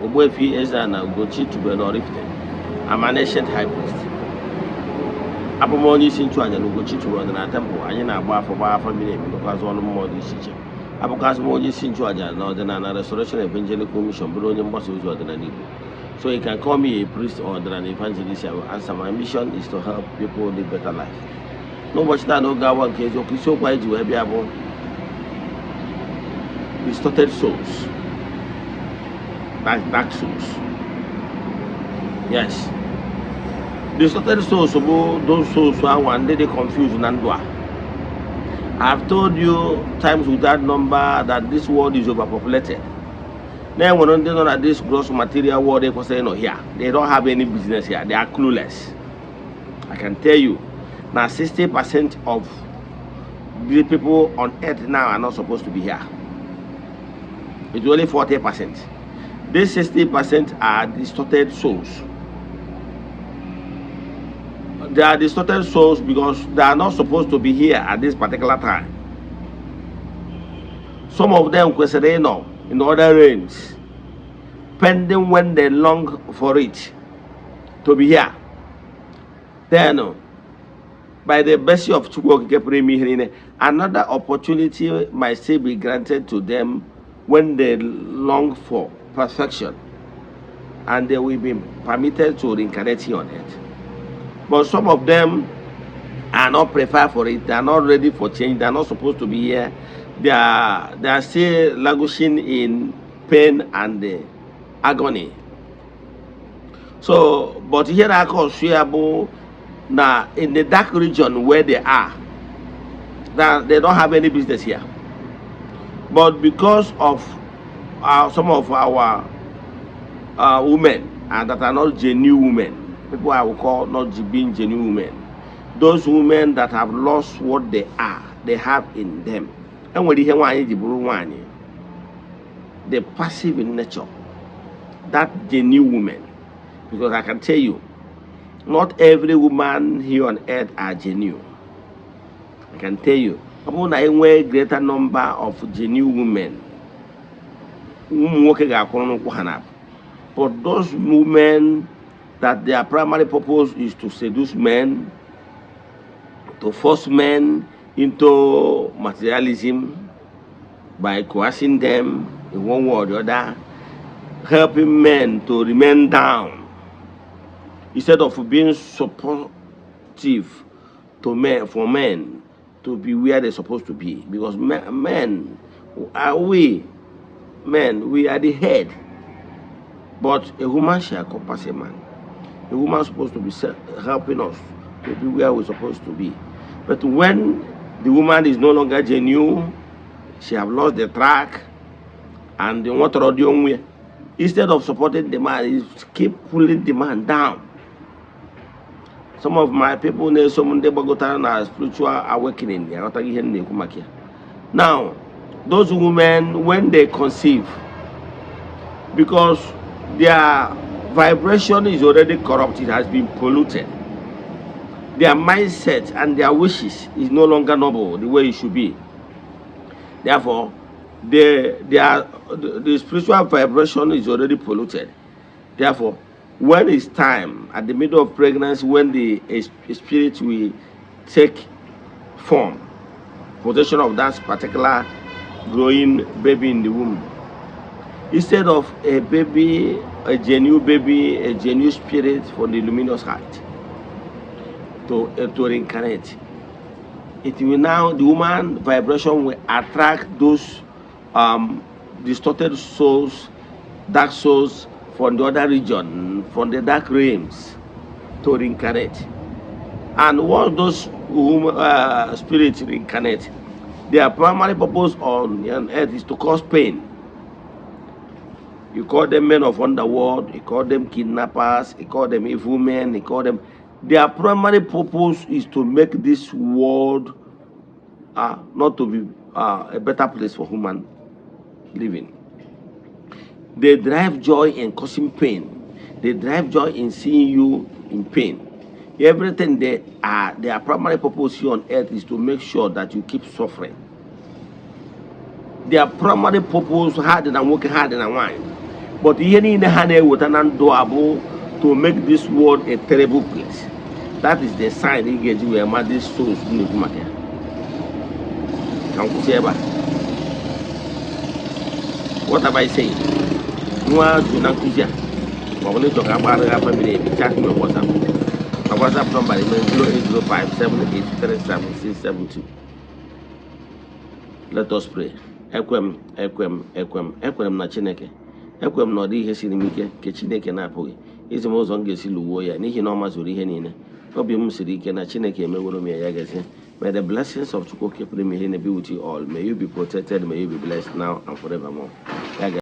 Ogbuefi Ezeana, ugochitubelu Oraifite. I'm an ancient high priest. Abụ m onye isi nchụaja na ugochitubelu na temple. Anyị na-agba afọ miri emi n'ụkwazụ ọrụ mmụọ dị iche iche. Abụkwazị m onye isi nchụaja na ọdịnala Restoration Evangelical Mission, bụrụ onye mgbasa ozi ọdịnala Igbo. So you can call me a priest or an evangelist. I will answer. My mission is to help people live better life. N'ụbọchị taa n'oge awa nke eziokwu, isiokwu anyị ji wee bịa bụ distorted souls. That's dark souls. Yes. Distorted souls, those souls who are one day they confuse Nandwa. I've told you times without number that this world is overpopulated. Then when they know that this gross material world they say no here, they don't have any business here. They are clueless. I can tell you, now 60% of the people on earth now are not supposed to be here. It's only 40%. These 60% are distorted souls. They are distorted souls because they are not supposed to be here at this particular time. Some of them questioning in other realms, pending when they long for it to be here. Then, by the mercy of Chukwu, another opportunity might still be granted to them when they long for perfection, and they will be permitted to reincarnate here on earth. But some of them are not prepared for it. They are not ready for change. They are not supposed to be here. They are still languishing in pain and agony. So, but here I call Shiabu now in the dark region where they are, that they don't have any business here. But because of some of our women and that are not genuine women, people I will call not being genuine women, those women that have lost what they are, they have in them. And when you hear one, they're passive in nature, that genuine woman, because I can tell you, not every woman here on earth are genuine. I can tell you, about a greater number of genuine women. But those women that their primary purpose is to seduce men, to force men into materialism by coercing them in one way or the other, helping men to remain down instead of being supportive to men, for men to be where they're supposed to be. Because men we are the head, but a woman shall compass a man. A woman is supposed to be helping us to be where we're supposed to be. But when the woman is no longer genuine, she have lost the track, and they want to do way. Instead of supporting the man, is keep pulling the man down. Some of my people know some of them spiritual awakening. Now, those women, when they conceive, because their vibration is already corrupt, it has been polluted. Their mindset and their wishes is no longer noble the way it should be. Therefore, the spiritual vibration is already polluted. Therefore, when it's time, at the middle of pregnancy, when the spirit will take form, possession of that particular growing baby in the womb, instead of a baby, a genuine spirit from the luminous heart to reincarnate, it will now, the woman vibration will attract those distorted souls, dark souls from the other region, from the dark realms, to reincarnate. And once those spirits reincarnate, their primary purpose on earth is to cause pain. You call them men of underworld, you call them kidnappers, you call them evil men, you call them... Their primary purpose is to make this world not to be a better place for human living. They derive joy in causing pain. They derive joy in seeing you in pain. Everything their primary purpose here on earth is to make sure that you keep suffering. Their primary purpose, harder than working harder than wine. But ihe niile ha na-eweta na ndụ abụ to make this world a terrible place. That is the sign ị ga-eji wee ma these souls na-ekwu maka ya. Ka m kwụsị ebe a. What have I said? Nwa jụ na nkụzi a ma ọ bụ na ịchọ ka agbara gị afa miri ebi chat me WhatsApp. My WhatsApp number is 08057837672. Let us pray. Ekwem na Chineke. Ekwem na ọ dị ihe siri m ike nke Chineke na-apụghị. Izi m ụzọ m ga-esi lụwuo ya n'ihi na ọ mazuru ihe niile. Obi m siri ike na Chineke emeworo m ya gazie. May the blessings of Chukwu keep me here and be with you all. May you be protected. May you be blessed now and forevermore.